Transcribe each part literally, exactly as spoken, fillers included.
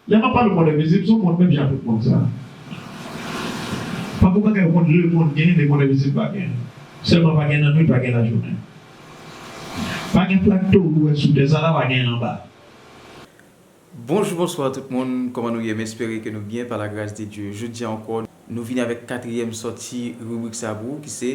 Lè m ap pale mond envizib, se yon mond menm jan ak tout mond sa. Pako bagay mond, lemonn gen, lemonn envizib pa gen. Sèlman pa gen lannwit, pa gen lajounen. Pa gen plak tori w wè sou tè sa la, pa gen l anba. Bonjou, bonswa tout moun, kòman nou ye? M espere ke nou byen pa la gras de Dye. Jodi a ankò, nou vini avèk katriyèm sòti ribrik sa pou ou, ki se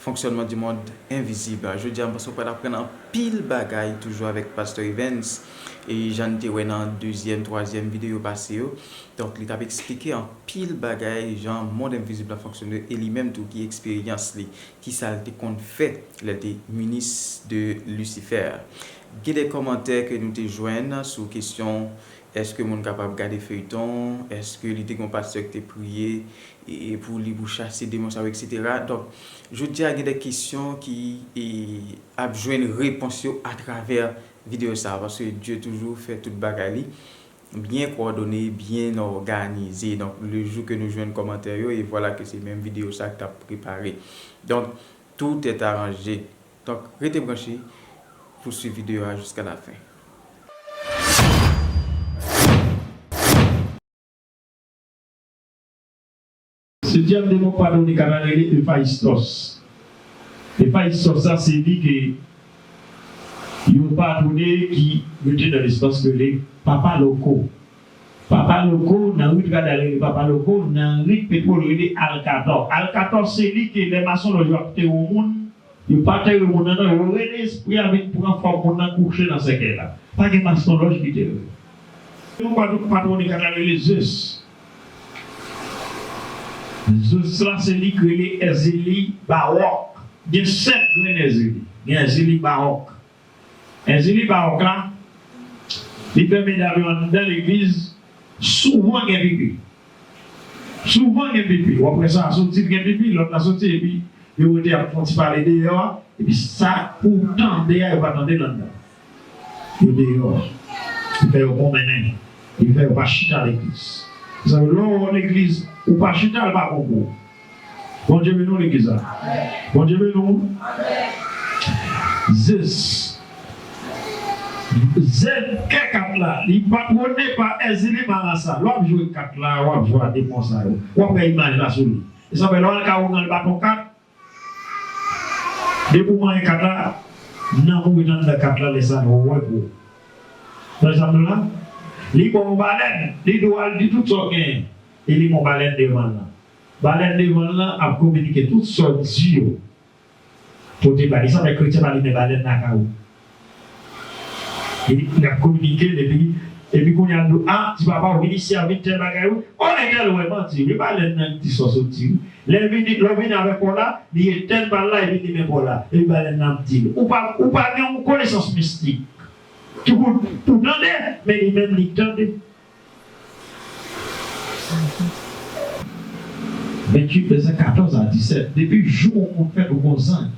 fonksyònman di mond envizib. Jodi a, m panse w pral aprann anpil bagay toujou avèk Pastè Evens, e jan n te wè nan dezyèm, twazyèm videyo pase yo. Donk, li t ap eksplike anpil bagay, jan mond envizib la fonksyone, e li menm tou ki eksperyans li, ki sa l te konn fè lè l te minis de Lisifè. Gen de kòmantè ke nou te jwenn sou kesyon, èske moun kapab gade feyton, èske li te gen yon pastè ki te priye e, e pou li pou chase demon sa yo, etsetera. Donk, jodi a gen de kesyon ki, e, ap jwenn repons yo atravè videyo sa a, paske Dye toujou fè tout bagay li byen kowòdone, byen òganize. Donk, le jou ke nou jwenn kòmantè yo, e vwala ke se menm videyo sa ki t ap prepare. Donk, tout est arrangé. Donk, rete branche pou swiv videyo a jiska la fen. Setyèm demon k patwone Katra rele Efaistòs. Efaistòs sa se li ke yo patwone ki rete nan lespas rele Papa Loko. Papa Loko, nan ri Trada rele Papa Loko, nan ri Petwòl rele Alkatò. Alkatò se li ke lè masonlòj yo ap tèye yon moun, yo pa tèye moun nan, non, yo rele espri a vin pran fòm moun nan kouche nan sèkèy la. Pa gen masonlòj ki te rele. Yon patwone Katra rele Zes. Zes la se li k rele Èzili Bawòk. Gen sèt grenn Èzili. Gen Èzili Bawòk. Èzili Bawòk la, li pèmèt avyon anndan legliz, souvan gen pipi. Souvan gen pipi. W ap wè sa a soti, gen pipi, lòt la soti, epi yo rete ap fè yon ti pale deyò a, epi sa pou w tande a, yo pa tande l anndan. Yo deyò. Li fè yo konmennen. Li fè yo pa chita legliz. Sa vle, lè w legliz, ou pa chita, l pa bon pou ou. Bondye beni w, legliz la. Bondye beni w. Zes. Zèd kè kat la, li patwone pa Èzili Marasa. Lè w ap jwe kat la, w ap jwe a demon sa yo. W ap wè imaj la sou li. E sa fè lè w al ka ougan l baton kat, depi w manyen kat la, nanm ou ret anndan kat la, lè sa a nou wè pou ou. Tande sa m di w la? Li ba w balèn, li di w al di tout sa w genyen. E li ba w balèn devan l lan. Balèn devan l lan ap kominike tout sa w di yo. Pote ba li, sa fè kretyen pa limen balèn lakay ou. Epi l ap kominike l, epi, epi kounye a l di w, a, ti papa w vin isi a, vin tèl bagay wi. O, entèl wè manti, wi, balèn nan ki di sa w soti wi. Lè l vini, lè w vini avèk kò w la, li etèn pa l la, epi li limen kò w la. Epi balèn nan ap di l. Ou pa, ou pa gen yon konesans mistik. Ki pou, pou tande, men li menm li tande. Venntuit, vèsè katòz a disèt. Depi jou yon moun fèt, ou gon zanj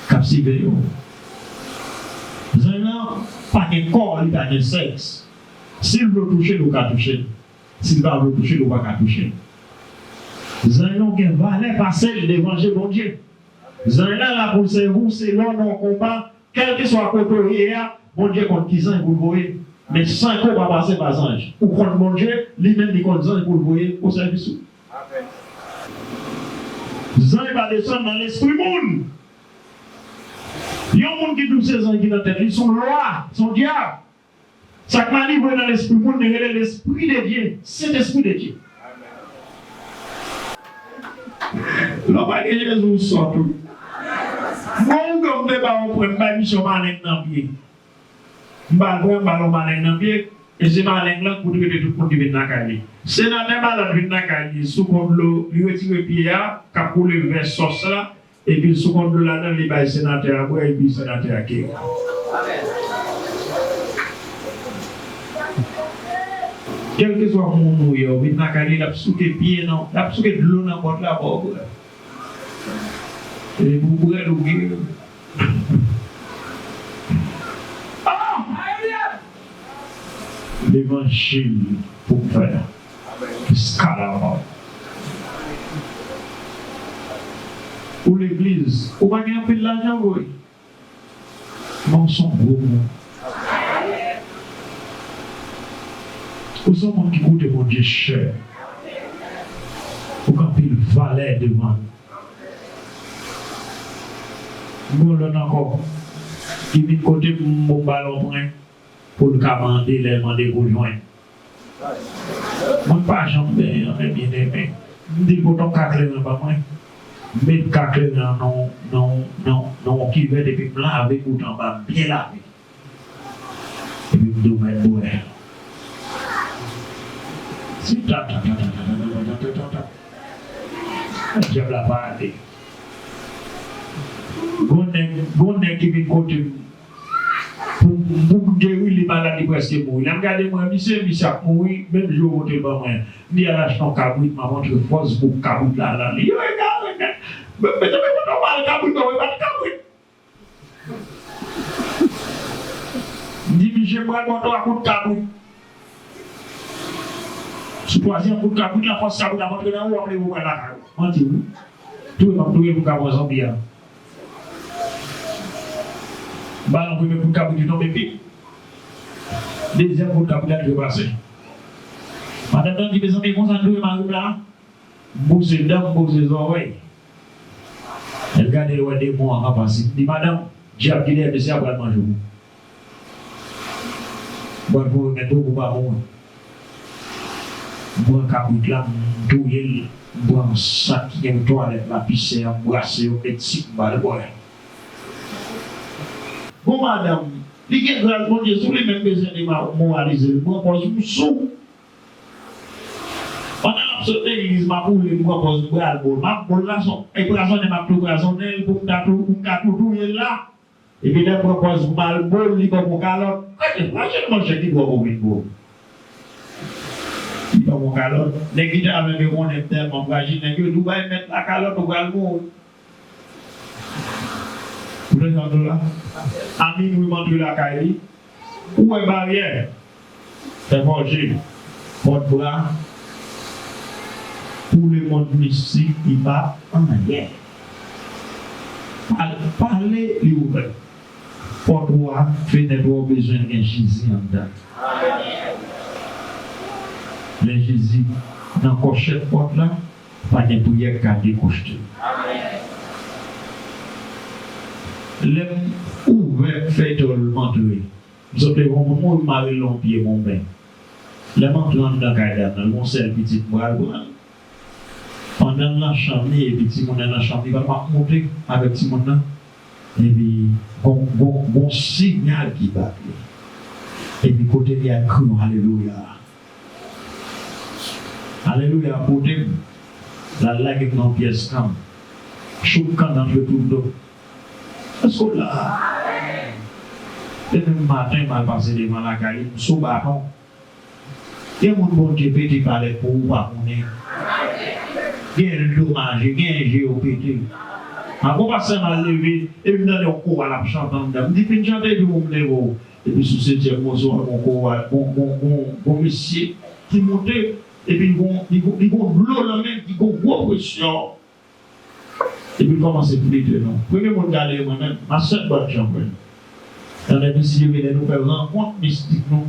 k ap siveye w. Zanj lan pa gen kò, li pa gen sèks. Si l vle w touche l, ou ka touche l. Si l pa vle w touche l, ou pa ka touche l. Zanj lan gen valè pase l devan je Bondye. Zanj lan la pou l sèvi w, se lè w nan yon konba, kèlkeswa kote w ye a, Bondye konn ki zanj pou l voye. Men san ke w pa pase pa zanj. Ou konn Bondye, li menm li konn zanj pou l voye o sèvis ou. Zanj pa desann nan lespri moun. Yon moun ki di w se zanj ki nan tèt li, se yon lwa, se yon dyab. Sa k mal li voye nan lespri moun, li rele Lespri de Dye, Sentespri de Dye. Lè w pa gen Jezi, ou sòt wi. Bon, ou gen m te ba w pwen, m bay misye yon maleng nan pye. M ba l pwen, m ba l yon maleng nan pye, e se maleng lan k pou trete tout moun ki vin lakay li. Senatè Malòt vin lakay li, sou kont dlo, li retire pye a, k ap koule vè sòs la, epi l sou kont dlo ladan l, li bay senatè a bwè, epi senatè a geri. Kèlkeswa moun ou ye, ou vin lakay li, l ap souke pye nan, l ap souke dlo nan bòt la ba w bwè. Epi w bwè l, ou geri. Ah! Levanjil pou m fè. Jiska la mò. Ou legliz, ou pa gen anpil lajan vre. Men w se yon gwo moun. Ou se yon moun ki koute Bondye chè. Ou gen anpil valè devan l. Gon lòt ankò ki vin kote m pou m ba l yon pwen pou l ka mande lè l mande pou l jwenn. Mwen pa janm benyen anmè byeneme. M di l pote yon ka kleren ban mwen. M met ka kleren an nan nan nan nan yon kivèt epi m lave bout anba m byen lave. Epi m di w mèt bwè. Si ta ta ta ta ta ta ta ta ta ta ta ta. Dyab la pa ale. Gon nèg gon nèg ki vin kote m pou pou m geri li malad li prèske mouri. Lè m gade m wè misye, misye ap mouri, menm jou yo pote l ban mwen. M di al achte yon kabrit, m ap antre fòs pou kabrit la al ale. Yo egare nèt. Mezanmi, kote w al kabrit, non, e pa t kabrit. M di misye m pral ba w twa kout kabrit. Sou twazyèm kout kabrit la, fòs kabrit la ap antre nan ou, w ap leve w pral lakay ou. Manti wi. Touye m ap touye pou m ka pran zonbi a. M ba l yon premye kout kabrit li tonbe pip. Dezyèm kout kabrit la trepase. Madanm nan di mezanmi konsa n touye mari m la. M bouse dan, m bouse zòrèy. Lè l gade l wè demon an k ap pase. M di madanm, dyab ki dèyè mesye a pral manje w. M pral pou remèt ou pou pa mouri. M pran kabrit la, m touye l, m pran sak ki gen twalèt la, pisè an, m brase yo, m met sik, m ba l bwè. Bon madanm, li gen gras Bondye sou li, men m bezwen demoralize l, m pran pòz m sou. Pandan l ap sot legliz, m ap woule, m pran pòz m pral bo l. M ap bo l la, se yon eprazonnen m ap tou eprazonnen l pou m ta tou, pou m ka tou touye l la. Epi lè m pran pòz m al bo l, li ban m yon kalòt. Gade, imajine monchè ki dwòl ou vin bo. Li ban m yon kalòt. Nèg ki travay yo konnen m tèlman frajil, nèg yo di w bay mèt la kalòt, ou pral mouri. Ou tande sa m di w la? A minwi m antre lakay li. Ou wè baryè, fè fòje, pòt bra, pou lemonn mistik, li pa anyen. Pale, pale, li ouvè. Pòt ou a, fenèt ou a, ou bezwen gen Jezi anndan. Lè Jezi nan kòchèt pòt la, pa gen priyè k ka dekochte. Lè m ouvè fèy tòl m antre, m sot leve yon moun mouri, m mare l nan yon pye bonben. Lè m antre anndan kay dam nan, l gon sèl pitit m pral pran l. Pandan l nan chanm li, epi timoun nan nan chanm li, pandan m ap monte avèk timoun nan, epi gon, gon, gon siyal ki bat li. Epi kote li a, kriye alelouya. Alelouya, pote m. L al lage m nan yon pyès kann. Chouk kann nan antre tout do. Èske w la? Demen maten, m al pase devan lakay li, m sou baton. Gen moun Bondye pete palèt pou ou pa konnen. Gen l domaje, gen je yo pete. Avan pastè m al leve, epi m tande yon koral ap chante anndan. M di, fin chante epi pou m leve w. Epi sou setyèm moso a, gon koral, gon, gon, gon, gon mesye ki moute, epi li gon, li gon, li gon dlo nan men l, ki gon gwo presyon. Epi l kòmanse flite nou. Premye moun k ale, mwen menm, m a sèt bòn chanpwen. Nan nèg misye vini, nou fè rankont mistik nou.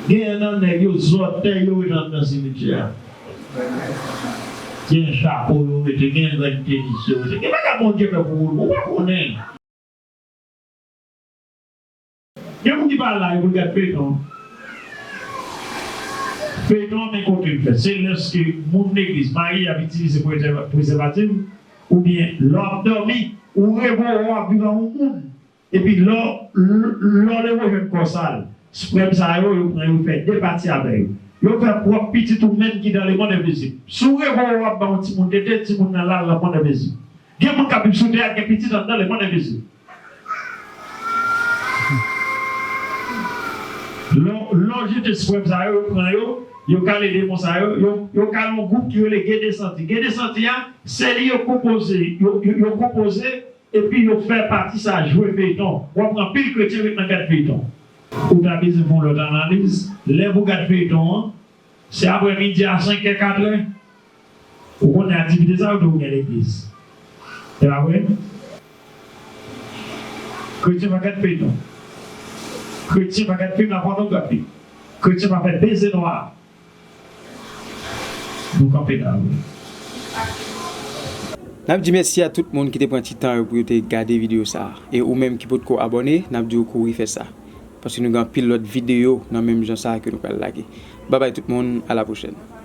Gen nan nèg yo, zòtèy yo ret anndan simityè a. Gen chapo yo mete, gen grenn tenis yo mete. Gen bagay Bondye fè pou ou, ou pa konnen. Gen moun ki pa la pou l gad feyton. Feyton an men kote l fèt. Se lèske moun legliz, mari ap itilize prezèva-, prezèvatif, oubyen lè w ap dòmi, ou reve w ap viv ak yon moun. Epi lè w, lè w leve w jwenn kò sal, spèm sa yo, yo pran yo fè de pati avè yo. Yo fè pwòp pitit ou menm ki dan lemonn envizib. Si w reve w ap ba yon timoun tete, timoun nan la al nan lemonn envizib. Gen moun k ap viv sou tè a, gen pitit anndan lemonn envizib. Lè w, lè w jete spèm sa yo, yo pran yo, yo kale demon sa yo, yo, yo kale yon gwoup ki rele Gede Santi. Gede Santi a, se li yo konpoze, yo, yo, yo konpoze, epi yo fè pati sa jwe feyton. W ap wè anpil kretyen ret nan gad feyton. Ou ta bezwen fè yon lòt analiz. Lè pou gad feyton an, se aprè midi a senk è, kat è. Ou konnen aktivite sa yo tou gen legliz. Se pa vre? Kretyen pa gad feyton. Kretyen pa gad fim la pònografi. Kretyen pa fè beze nwa. Nou kanpe la wi. N ap di mèsi a tout moun ki te pran ti tan yo pou yo te gade videyo sa a. E ou menm ki potko abòne, n ap di w kouri fè sa. Paske nou gen anpil lòt videyo nan menm jan sa a ke nou pral lage. Babay tout moun, a la pwochèn.